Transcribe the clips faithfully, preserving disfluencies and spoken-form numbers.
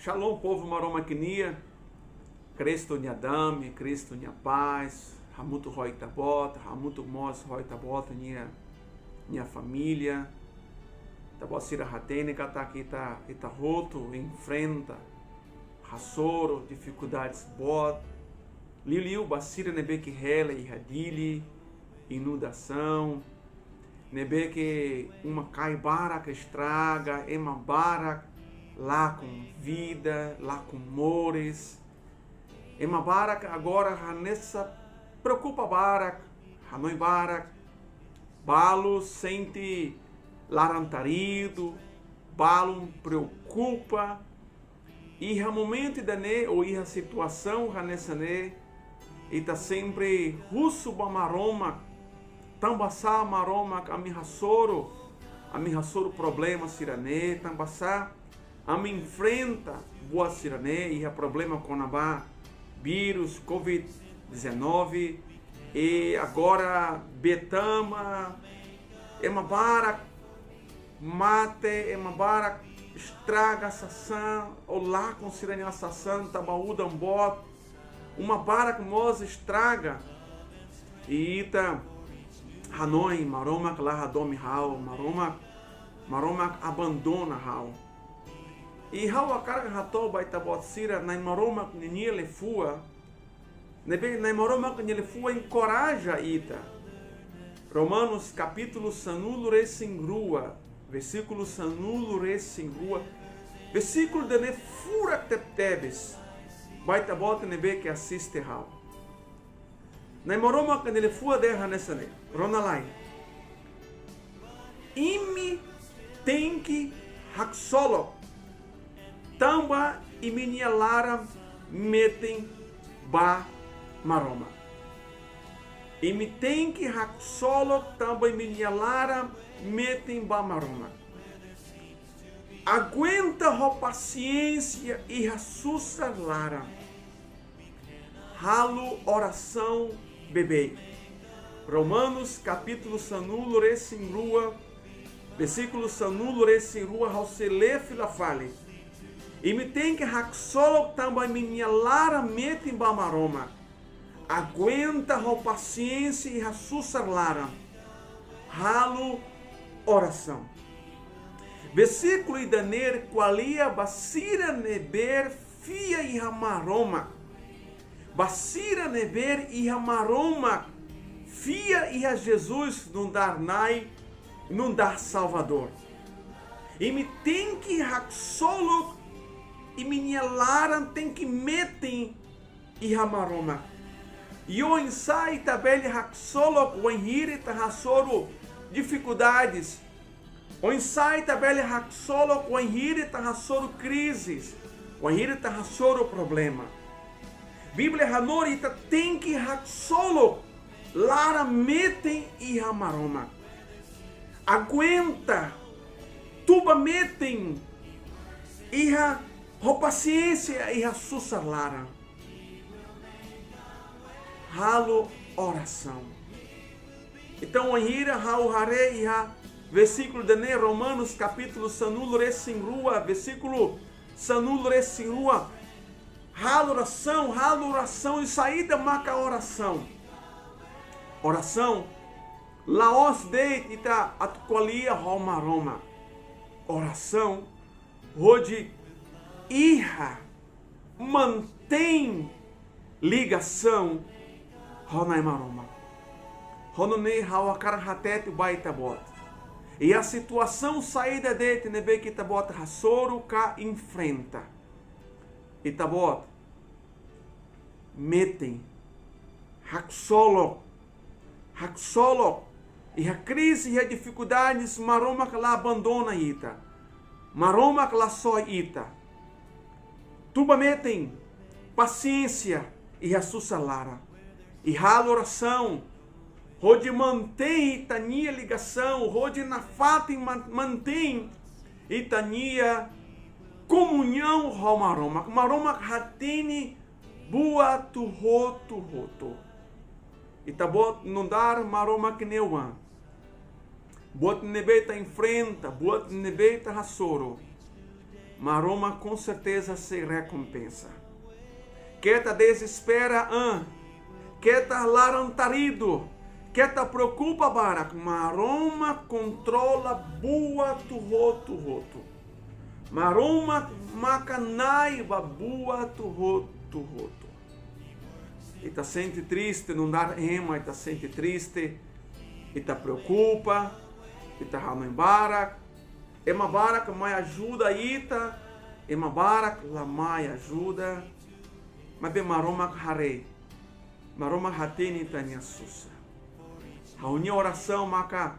Shalom, povu Maromak nian. Kristu nia dame, Kristu nia pás hamutuk ho ita-boot, hamutuk mós ho ita-boot nia, nia família. Ita-boot sira hatene katak ita, ita hotu enfrenta hasoru, difikuldades boot. Liuliu ba sira ne'ebé ke hela iha Dili, inundasaun, ne'ebé ke uma-kain barak estraga, ema barak lakon vida, lakon moris. Ema barak agora hanesan preokupa barak, hanoin barak, balu sente laran-taridu, balu preokupa. Iha momentu ida-ne'e, ou iha situasaun hanesan ne'e, ita sempre husu ba Maromak, tanbasá Maromak ami hasoru, ami hasoru problema sira-ne'e, tanbasá ami enfrenta buat sira-ne'e, iha problema kona-ba vírus covid dezanove, i agora bee tama, ema barak mate, ema barak estraga sasán, ou lakon sira-nia sasán tanba udan boot, uma barak mós estraga. I ita hanoin, Maromak la hadomi ha'u, Maromak, Maromak abandona ha'u. I ha'u hakarak hato'o ba ita-boot sira, Nai Maromak ninia liafuan, ne'ebé Nai Maromak nia liafuan enkoraja ita. Romanus kapítulu sanulu-resin-rua, versíkulu sanulu-resin-rua. Versíkulu ida-ne'e furak tebetebes ba ita-boot ne'ebé ke asiste ha'u. Nai Maromak nia liafuan dehan hanesan ne'e: Rona lai, imi tenke haksolok tanba imi-nia laran metin ba Maromak. Imi tenke haksolok tanba imi-nia laran metin ba Maromak. Aguenta ho pasiénsia iha susar laran. Halo orasaun beibeik. Romanus kapítulu sanulu-resin-rua, versíkulu sanulu-resin-rua, ha'u sei lee fila fali. Imi tenke haksolok tanba imi-nia laran metin ba Maromak. Aguenta ho pasiénsia iha susar laran. Halo orasaun. Versíkulu ida-ne'e ko'alia ba sira ne'ebé fiar iha Maromak. Ba sira ne'ebé iha Maromak, fiar iha Jesus nu'udar Nai, nu'udar Salvadór. Imi tenke haksolok, imi-nia laran tenke metin iha Maromak. I oinsá ita bele haksolok wainhira ita hasoru difikuldades? Oinsá ita bele haksolok wainhira ita hasoru krize, wainhira ita hasoru problema? Bíblia hanorin ita tenke haksolok laran metin iha Maromak. Aguenta, tuba metin iha, ho pasiénsia iha susar laran. Halo orasaun. Entaun, wainhira ha'u haree iha versíkulu ida-ne'e, Romanus kapítulu sanulu-resin-rua, versíkulu sanulu-resin-rua. Halo orasaun, halo orasaun, i saida maka orasaun? Orasaun la'ós de'it ita atu ko'alia ho Maromak. Orasaun hodi iha, mantein ligasaun ho Nai Maromak. Ho nune'e ha'u hakarak hatete ba ita-boot. Iha situasaun saida de'it ne'ebé ke ita-boot hasoru ka enfrenta, ita-boot metin, haksolok, haksolok. Iha krize, iha difikuldades, Maromak la abandona ita. Maromak la soe ita. Tuba metin, pasiénsia iha susar laran. I halo orasaun hodi mantein ita-nia ligasaun, hodi nafatin man-, mantein ita-nia komuñaun ho Maromak. Maromak hatene buat hotu-hotu. Ita-boot nu'udar Maromak nia oan, buat ne'ebé ita enfrenta, buat ne'ebé ita hasoru, Maromak com certeza sei rekompensa. Keta dezespera an, keta laran-taridu, keta preokupa barak, Maromak kontrola buat hotu-hotu. Maromak maka Na'i ba buat hotu-hotu. Ita sente triste, nu'udar ema, ita sente triste, ita preokupa, ita hanoin barak, ema barak mai ajuda ita, ema barak la mai ajuda. Maibé Maromak haree, Maromak hatene ita-nia susar. Ha'u-nia orasaun maka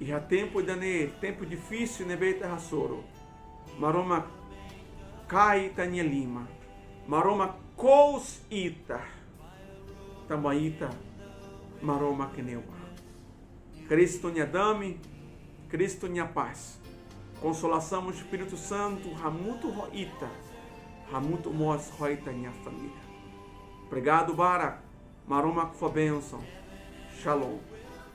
iha tempu ida-ne'e, tempu difisil ne'ebé ita hasoru, Maromak kaer ita-nia liman, Maromak kous ita, tanba ita Maromak nia oan. Kristu nia dame, Kristu nia pás, konsolasaun Espíritu Santu hamutuk ho ita, hamutuk mós ho ita-nia família. Obrigadu barak, Maromak fó bensaun. Shalom.